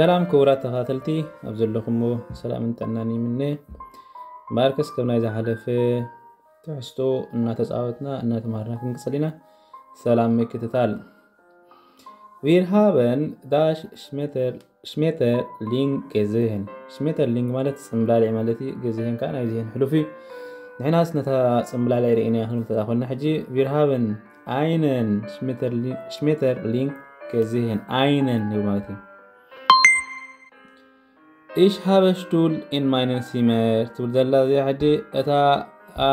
ሰላም ክቡራት ተኸታተልቲ፣ ኣብ ዘለኹሞ ሰላምን ጥዕናን ይምነ። ማርከስ ከም ናይ ዝሓለፈ ትሕዝቶ እናተጻወትና እናተማሃርና ክንቅጽል ኢና። ሰላም ምክትታል። Wir haben das Schmetter- Schmetterling gesehen። Schmetterling ማለት ጽምብላሊዕ ማለት እዩ። Gesehen ከዓ ናይ ዚሄን ሕሉፍ እዩ። ንሕናስ ነታ ጽምብላሊዕ ርኢና ክንብል ተኾንና፣ ሕጂ wir haben einen Schmetterli- Schmetterling gesehen። Einen እዩ ማለት እዩ። Ich habe Stuhl in meinem Zimmer ትብል ዘላ እዚኣ ሕጂ እታ፣ ኣ፣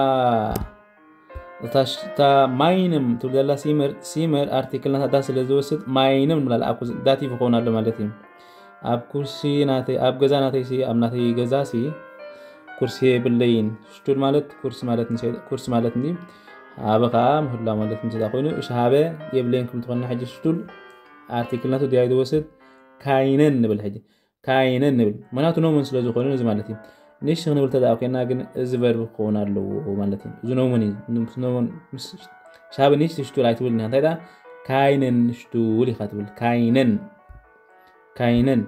እታ ሽ- እታ meinem ትብል ዘላ Zimmer፣ Zimmer ኣርቲክል ናታ das ስለ ዝወስድ meinem ንብላ። ኣብ ኩስ- ዳቲቭ ክኸውን ኣሎ ማለት እዩ። ኣብ ኩርሲ ናተይ፣ ኣብ ገዛ ናተይ ሲ፣ ኣብ ናተይ ገዛ ሲ ኩርሲ የብለይን። Stuhl ማለት ኩርሲ ማለት እንተ-፣ ኩርሲ ማለት እንዲ፣ habe ከዓ ምህላ ማለት እንተ ኮይኑ፣ ich habe የብለይን ክም ትኾንና ሕጂ Stuhl ኣርቲክል ናቱ ድያ ዝወስድ፣ keinen ንብል ሕጂ። Keinen ንብል። ምኽንያቱ nomen ስለ ዝኾነ እዚ ማለት እዩ። Nicht ክንብል ተደኣ ኮይና ግን እዚ verb ክኸውን ኣለዎ ማለት እዩ። እዚ nomen እዩ። Nomen ምስ ich habe nicht Stuhl ኣይትብልን ኢኻ። እንታይ ደኣ? Keinen Stuhl ኢኻ ትብል። Keinen። Keinen።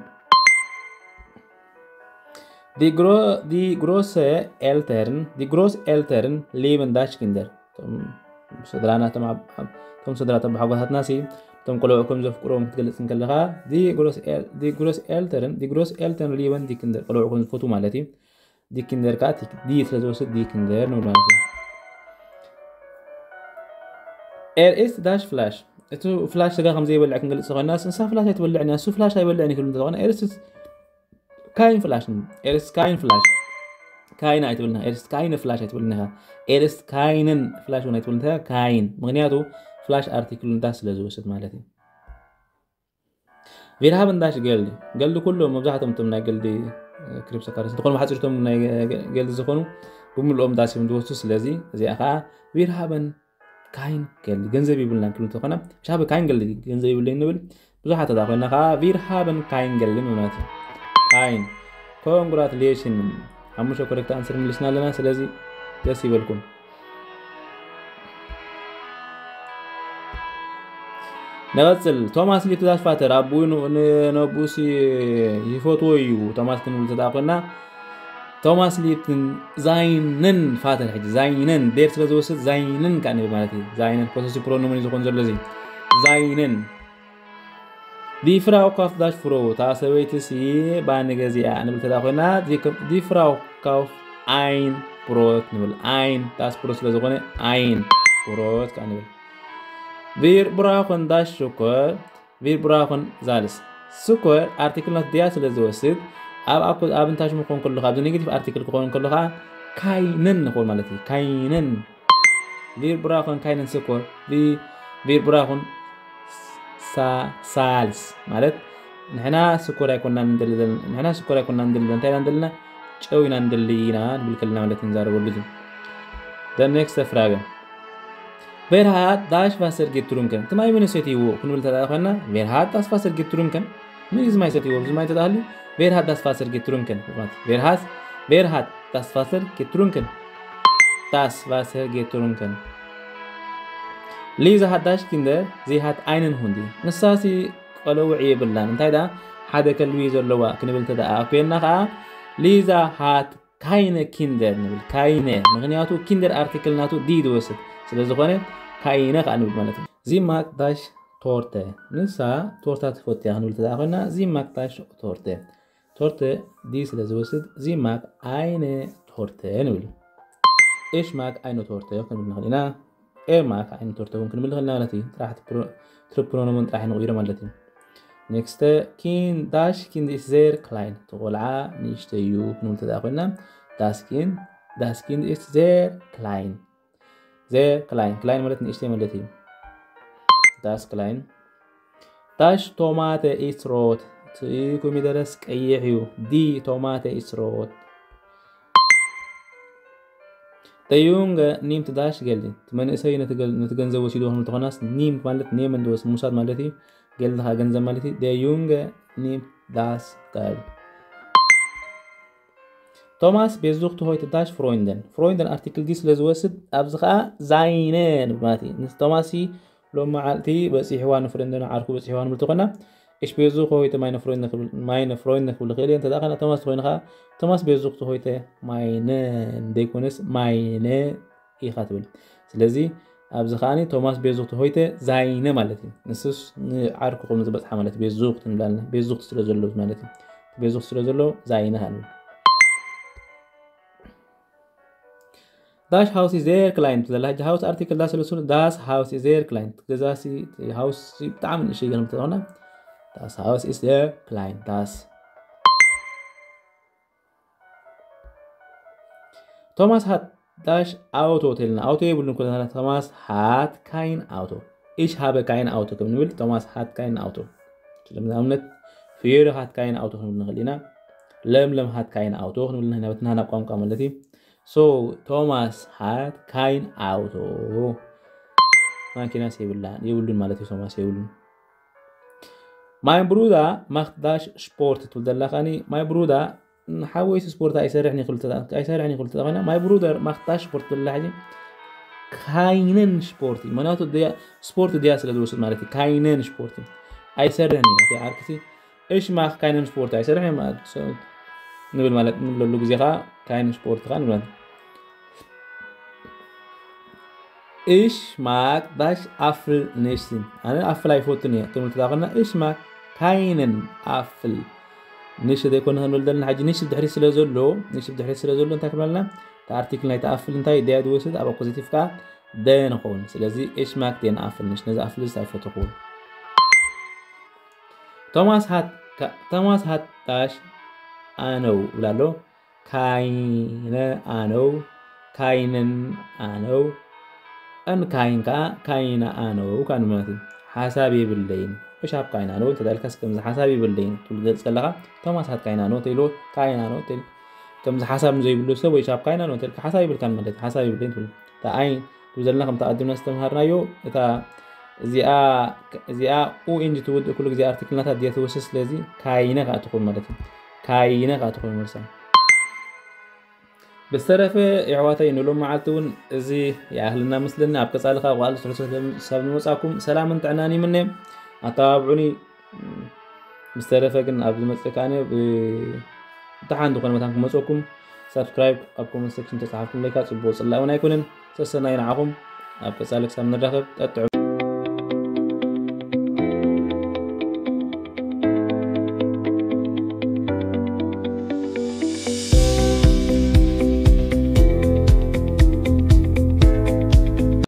Die Gro- die Großeltern die Großeltern lieben das Kinder። እቶም ስድራና፣ እቶም ኣብ- ኣብ- እቶም ስድራ፣ እቶም ሓጎታትና ሲ፣ እቶም ቆልዑ ከም ዘፍቅሮም ክትገልጽ እንከለኻ፣ die Großel- die Großeltern die Großeltern lieben die Kinder፣ ቆልዑ ከም ዝፈቱ ማለት እዩ። Die Kinder ከዓ ቲ- die ስለ ዝወስድ die Kinder ንብል ማለት እዩ። Er isst das Fleisch፣ እቲ ፍላሽ ስጋ ከም ዘይበልዕ ክንገልጽ ተኾይና፣ ንሳ ፍላሽ ኣይትበልዕን እያ፣ ንሱ ፍላሽ ኣይበልዕን እዩ ክብል እንተኾነ፣ er isst kein Fleisch። Er isst kein Fleisch። Kein ኣይትብልና። Er isst keine Fleisch ኣይትብልና ኢኻ። Er isst keinen Fleisch እውን ኣይትብል እንተ kein። ምኽንያቱ ፍላሽ ኣርቲክል das ስለ ዝወስድ ማለት እዩ። Wir haben das Geld። Geld ኩሎም መብዛሕትኦም እቶም ናይ Geld ክሪፕቶ ካረንሲ ዝኾኑ ብሓፂርቶም ናይ Geld ዝኾኑ ብምልኦም das እዮም ዝወስዱ። ስለዚ እዚኣ ከዓ wir haben kein Geld፣ ገንዘብ ይብልናን ክብል እንተኾነ፣ ich habe kein Geld፣ ገንዘብ ይብለይ ንብል። ብዙሓት እታ ኮይና ከዓ wir haben kein Geld ማለት እዩ። Kein። Congratulations። ሓሙሽተ correct answer ምልስና ኣለና። ስለዚ ደስ ይበልኩም። ንቐጽል። Thomas liebt das Vater፣ ኣቦኡ ን- ን- ነቦኡሲ ይፈትዎ እዩ። ቶማስ ክንብል ተደኣ ኮይና፣ Thomas liebt seinen Vater። ሕጂ seinen፣ der ስለ ዝወስድ seinen ከዓ ንብል ማለት እዩ። Seinen possessive pronomen እዩ ዝኾን ዘሎ እዚ። Seinen። Die Frau kauft das Brot፣ እታ ሰበይቲ ሲ ባኒ ገዚኣ ንብል ተደኣ ኮይና፣ die die Frau kauft ein Brot ንብል። Ein፣ das Brot ስለ ዝኾነ ein Brot ከዓ ንብል። Wir brauchen das Zucker Wir brauchen Salz። ሽኮር ኣርቲክል ናት der ስለ ዝወስድ፣ ኣብ ኣኩ- ኣብ እንታይ ሽሙ ክኾን ከሎ፣ ኣብዚ ኔጌቲቭ ኣርቲክል ክኾን ከሎ ከዓ keinen ንኾን ማለት እዩ። Keinen። Wir brauchen keinen Zucker። ቢ- wir brauchen ሳ- Salz ማለት ንሕና ሽኮር ኣይኮናን ንደሊ ዘለና፣ ንሕና ሽኮር ኣይኮናን ንደሊ ዘለና፣ እንታይ ኢና ንደልና? ጨው ኢና ንደሊ ኢና ንብል ከለና ማለት እዩ፣ ንዛረበሉ እዩ። The next Frage። Wer hat das Wasser getrunken? እቲ ማይ መን ሰትይዎ ክንብል ተደኣ ኮይና፣ Wer hat das Wasser getrunken? መን እዩ እዚ ማይ ሰትይዎ? እዚ ማይ ተደኣ ሃልዩ፣ Wer hat das Wasser getrunken? Wer hat, wer hat das Wasser getrunken? Das Wasser getrunken። Lisa hat das Kinder, sie hat einen Hund። ንሳሲ ቆለውዕ የብላን። እንታይ ደኣ ሓደ ከልቢ ዘለዋ ክንብል ተደኣ ኮይና ከዓ፣ Lisa hat keine Kinder ንብል። Keine። ምኽንያቱ Kinder ኣርቲክል ናቱ die ዝወስድ ስለ ዝኾነ keine ከዓ ንብል ማለት እዩ። Sie mag das Torte። ንሳ ቶርታ ትፈቱ እያ ክንብል ተደኣ ኮይና፣ Sie mag das Torte። Torte die ስለ ዝወስድ፣ Sie mag eine Torte ንብል። Ich mag eine Torte ክንብል ንኽእል ኢና። Er mag eine Torte እውን ክንብል ንኽእል ኢና ማለት እዩ። ጥራሕ እቲ ፕሮ- ትርፕ ፕሮኖምን ጥራሕ ንቕይሮ ማለት እዩ። Next፣ Kind፣ das Kind ist sehr klein። እቲ ቆልዓ ንእሽተይ እዩ ክንብል ተደኣ ኮይና፣ Das Kind, das Kind ist sehr klein። Sehr klein። Klein ማለት ንእሽተይ ማለት እዩ። Das klein። Das Tomate ist rot። እቲ ኮሚደረስ ቀይሕ እዩ። Die Tomate ist rot። Der Junge nimmt das Geld። እቲ መንእሰይ ነቲ ገል- ነቲ ገንዘብ ወሲዱ ክንብል ተኾናስ፣ nimmt ማለት nehmen ዝወስድ ምውሳድ ማለት እዩ። Geld ከዓ ገንዘብ ማለት እዩ። Der Junge nimmt das Geld። Thomas besucht heute das Freunden። Freunden ኣርቲክል die ስለ ዝወስድ፣ ኣብዚ ከዓ seine ንብል ማለት እዩ። ንቶማስ ሎሚ መዓልቲ በፂሕዋ፣ ንፍሬንደና ዓርኩ በፂሕዋ ንብል ተኾና፣ Ich besuche heute meine Freunde ክብል፣ meine Freunde ክብል ይኽእል እየ። እንተ ደኣ ኸነ ቶማስ ተኾይኑ ኸዓ፣ ቶማስ besucht heute meine ዘይኮነስ meine ኢኻ ትብል። ስለዚ ኣብዚ ኸዓኒ ቶማስ besucht heute seine ማለት እዩ። ንሱስ ንዓርኩ ከም ዝበጽሓ ማለት እዩ። Besucht ንብላልና። Besucht ስለ ዘሎ ማለት እዩ። Besucht ስለ ዘሎ seine ኸዓ ንብል። Das Haus ist sehr klein ትብል ዘላ ሕጂ Haus ኣርቲክል das ስለ ዝኾነ das Haus ist sehr klein። ገዛ ሲ፣ ሃውስ ሲ ብጣዕሚ ንእሽተይ ገርም ተኾነ das Haus ist sehr klein። Das Thomas hat das Auto ተልና ኣውቶ የብሉን ኩለና Thomas hat kein Auto። Ich habe kein Auto ከም ንብል Thomas hat kein Auto። ስለዚ ንኣብነት ፍዮሪ hat kein Auto ክንብል ንኽእል ኢና። ለምለም hat kein Auto ክንብል ንኽእል ኢና። በቲ ናህና ቋንቋ ማለት እዩ። So Thomas hat kein Auto። ማኪናስ የብላን፣ የብሉን ማለት እዩ። ቶማስ የብሉን። Mein Bruder macht das Sport ትብል ዘላ ኸኒ my brother ሓወይስ ስፖርት ኣይሰርሕን ይኽእል ተዳ-፣ ኣይሰርሕን ይኽእል ተዳ ኮይና my brother macht das Sport ትብል ዘላ ሕጂ keinen Sport እዩ። ምኽንያቱ ድያ-፣ ስፖርት ድያ ስለ ዝወስድ ማለት እዩ። Keinen Sport እዩ። ኣይሰርሕን እዩ። እቲ ዓርክሲ Ich mache keinen Sport ኣይሰርሕን ማለት እዩ። ንብል ማለት ንብለሉ ግዜ ኸዓ keinen Sport ኸዓ ንብል። Ich mag das Apfel nicht። ኣነ ኣፍል ኣይፈቱን እየ። ትብል ተዳኸና ich mag keinen Apfel nicht ዘይኮነ ክንብል ዘለና። ሕጂ nicht ብድሕሪት ስለ ዘሎ፣ nicht ብድሕሪት ስለ ዘሎ እንታይ ክብለና? እቲ ኣርቲክል ናይቲ ኣፍል እንታይ ደያ ዝወስድ ኣብ ኣኮዘቲቭ ከዓ ደየ ንኸውን። ስለዚ ich mag den Apfel nicht፣ ነዚ ኣፍል እዚ ኣይፈተኽዎን። Thomas hat፣ ካ-፣ Thomas hat das Auto ይብል ኣሎ። Keine Ahnung፣ keinen Ahnung፣ ን kein ከዓ keine Ahnung ከዓ ማለት እዩ። ሓሳብ የብለይን። Ich habe keine Ahnung እንተ ኢልካስ ከምዚ ሓሳብ የብለይን ትብል ገልጽ ከለኻ፣ ቶማስ hat keine Ahnung ተይልዎ፣ keine Ahnung ተይል-፣ ከምዚ ሓሳብ ንዘይብሉ ሰብ ወይ ich habe keine Ahnung ተይልካ ሓሳብ የብልካን ማለት እዩ። ሓሳብ የብለይን ትብል። እታ ኣይ ትብል ዘለና ከምቲ ኣቐዲምና ዝተምሃርናዮ፣ እታ እዚኣ፣ እዚኣ ኡ ኤን ጂ ትውድእ ኩሉ ግዜ ኣርቲክል ናታ ድያ ትወስድ፣ ስለዚ keine ከዓ ትኾን ማለት እዩ። Keine ከዓ ትኾን መልሳ። ብዝተረፈ የሕዋተይ ንሎም መዓልቲ እውን እዚ ይኣኽልና መስለኒ። ኣብ ቀጻሊ ካብ ቃል ትሕቶ ሰብ ንመጻኩም ሰላምን ጥዕናን ይምነ። ኣተባብዑኒ። ብዝተረፈ ግን ኣብ ዝመጽእ ከኣ ብ-፣ ብደሓን ዝኾነ መታን ክመጸኩም ሳብስክራይብ ኣብ ኮመንት ሴክሽን ተጻሓፍኩም ለይካ ጽቡቕ ጽላእ እውን ኣይኮነን። ሰሰናዩ ንዓኹም። ኣብ ቀጻሊ ክሳብ ንራኸብ ጠጥዑ።